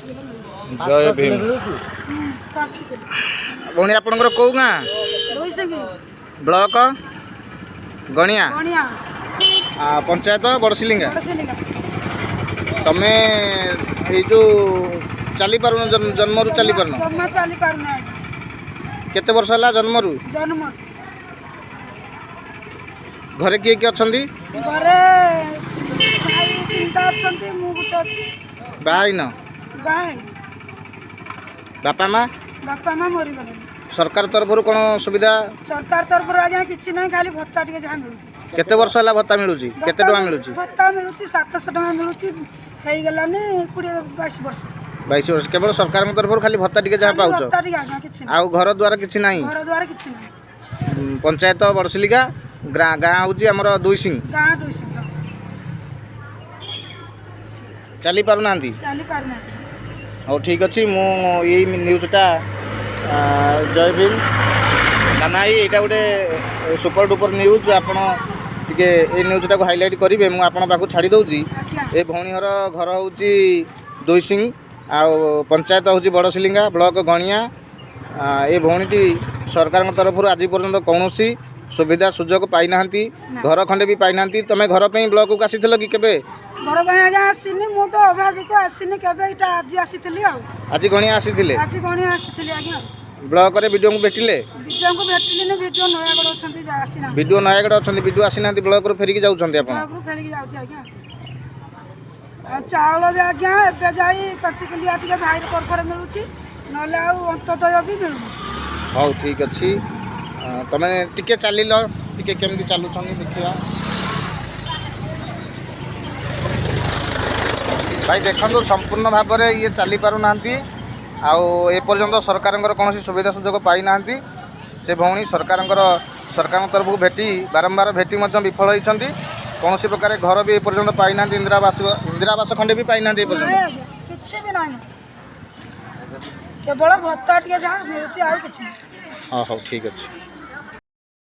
5 kilo ମିଳୁଛି। ଜୟ Bhima. 5 kilo. ଭଉଣୀ, ଆପଣଙ୍କର କେଉଁ ଗାଁ? ଦୁଇସିଙ୍ଗି। ବ୍ଲକ ଗଣିଆ। ଗଣିଆ। ପଞ୍ଚାୟତ ବଡ଼ସିଲିଙ୍ଗା। ବଡ଼ସିଲିଙ୍ଗା। ତମେ ଏଇ ଯେଉଁ ଚାଲିପାରୁନ, ଜନ୍ମରୁ ଚାଲିପାରୁନ? ଜମା ଚାଲି ପାରୁନି ଆଜ୍ଞା। କେତେ ବର୍ଷ ହେଲା ଜନ୍ମରୁ? ଜନ୍ମ। ଘରେ କିଏ କିଏ ଅଛନ୍ତି? ଘରେ ଭାଇ ତିନିଟା ଅଛନ୍ତି, ମୁଁ ଗୋଟେ ଅଛି। ବାହା ହେଇନ? ବାହା ହେଇନି। ବାପା ମା? ବାପା ମା ମରିଗଲେଣି। ସରକାର ତରଫରୁ କ'ଣ ସୁବିଧା? ସରକାର ତରଫରୁ ଆଜ୍ଞା କିଛି ନାହିଁ, ଖାଲି ଭତ୍ତା ଟିକେ ଯାହା ମିଳୁଛି। କେତେ ବର୍ଷ ହେଲା ଭତ୍ତା ମିଳୁଛି? କେତେ ଟଙ୍କା ମିଳୁଛି? ଭତ୍ତା ମିଳୁଛି, 700 ଟଙ୍କା ମିଳୁଛି। ହେଇଗଲାନି 20-22 ବର୍ଷ। 22 ବର୍ଷ। କେବଳ ସରକାରଙ୍କ ତରଫରୁ ଖାଲି ଭତ୍ତା ଟିକେ ଯାହା ଖାଲି ପାଉଛ? ଭତ୍ତା ଟିକେ ଆଜ୍ଞା, କିଛି ନାହିଁ। ଆଉ ଘର ଦ୍ୱାର କିଛି ନାହିଁ? ଘର ଦ୍ୱାର କିଛି ନାହିଁ। ପଞ୍ଚାୟତ ବଡ଼ସିଲିକା, ଗାଁ ହେଉଛି ଆମର ଦୁଇସିଂ। ଗାଁ ଦୁଇସିଂହ। ଚାଲି ପାରୁନାହାନ୍ତି? ଚାଲି ପାରୁନାହାନ୍ତି। ହଉ, ଠିକ୍ ଅଛି। ମୁଁ ଏଇ ନ୍ୟୁଜ୍ଟା, ଜୟ ଭୀମ କାହ୍ନା ଭାଇ, ଏଇଟା ଗୋଟେ ସୁପର ଡୁପର ନ୍ୟୁଜ୍। ଆପଣ ଟିକେ ଏଇ ନ୍ୟୁଜ୍ଟାକୁ ହାଇଲାଇଟ୍ କରିବେ। ମୁଁ ଆପଣଙ୍କ ପାଖକୁ ଛାଡ଼ି ଦେଉଛି। ଆଜ୍ଞା। ଏ ଭଉଣୀ ଘର ଘର ହେଉଛି ଦୁଇସିଂ ଆଉ ପଞ୍ଚାୟତ ହେଉଛି ବଡ଼ସିଲିଙ୍ଗା, ବ୍ଲକ ଗଣିଆ। ଏ ଭଉଣୀଟି ସରକାରଙ୍କ ତରଫରୁ ଆଜି ପର୍ଯ୍ୟନ୍ତ କୌଣସି ସୁବିଧା ସୁଯୋଗ ପାଇନାହାନ୍ତି। ନା। ଘର ଖଣ୍ଡେ ବି ପାଇନାହାନ୍ତି। ତମେ ଘର ପାଇଁ ବ୍ଲକକୁ ଆସିଥିଲ କି କେବେ? ଘର ପାଇଁ ଆଜ୍ଞା ଆସିନି। ମୁଁ ତ ଅଭାବୀକୁ ଆସିନି କେବେ, ଏଇଟା ଆଜି ଆସିଥିଲି ଆଉ। ଆଜି ଗଣିଆ ଆସିଥିଲେ? ଆଜି ଗଣିଆ ଆସିଥିଲି ଆଜ୍ଞା। ବ୍ଲକରେ ବିଡ଼ିଓଙ୍କୁ ଭେଟିଲେ? ବିଡ଼ିଓଙ୍କୁ ଭେଟିଲିନି। ବିଡ଼ିଓ ନୟାଗଡ଼ ଅଛନ୍ତି, ଆସିନାହାନ୍ତି। ବିଡ଼ିଓ ନୟାଗଡ଼ ଅଛନ୍ତି, ବିଡ଼ିଓ ଆସିନାହାନ୍ତି। ବ୍ଲକରୁ ଫେରିକି ଯାଉଛନ୍ତି ଆପଣ? ବ୍ଲକରୁ ଫେରିକି ଯାଉଛି ଆଜ୍ଞା। ଆଉ ଚାଉଳ ବି ଆଜ୍ଞା ଏବେ ଯାଇ 5 କିଲିଆ ଟିକେ ଭାଇର ତରଫରେ ମିଳୁଛି, ନହେଲେ ଆଉ ଅନ୍ତୋଦୟ ବି ମିଳୁନି। ହଉ, ଠିକ୍ ଅଛି। ତମେ ଟିକେ ଚାଲିଲ, ଟିକେ କେମିତି ଚାଲୁଛନ୍ତି ଦେଖିବା। ଭାଇ, ଦେଖନ୍ତୁ, ସମ୍ପୂର୍ଣ୍ଣ ଭାବରେ ଇଏ ଚାଲି ପାରୁନାହାନ୍ତି ଆଉ ଏପର୍ଯ୍ୟନ୍ତ ସରକାରଙ୍କର କୌଣସି ସୁବିଧା ସୁଯୋଗ ପାଇନାହାନ୍ତି। ସେ ଭଉଣୀ ସରକାରଙ୍କ ତରଫକୁ ଭେଟି, ବାରମ୍ବାର ଭେଟି ମଧ୍ୟ ବିଫଳ ହୋଇଛନ୍ତି। କୌଣସି ପ୍ରକାର ଘର ବି ଏପର୍ଯ୍ୟନ୍ତ ପାଇନାହାନ୍ତି। ଇନ୍ଦିରା ଆବାସ, ଇନ୍ଦିରା ଆବାସ ଖଣ୍ଡେ ବି ପାଇନାହାନ୍ତି ଏପର୍ଯ୍ୟନ୍ତ। ନାଇଁ ଆଜ୍ଞା, କିଛି ବି ନାହିଁ। କେବଳ ଭତ୍ତା ଟିକେ ଯାହା ମିଳୁଛି, ଆଉ କିଛି ନାହିଁ। ହଁ, ହଉ, ଠିକ୍ ଅଛି।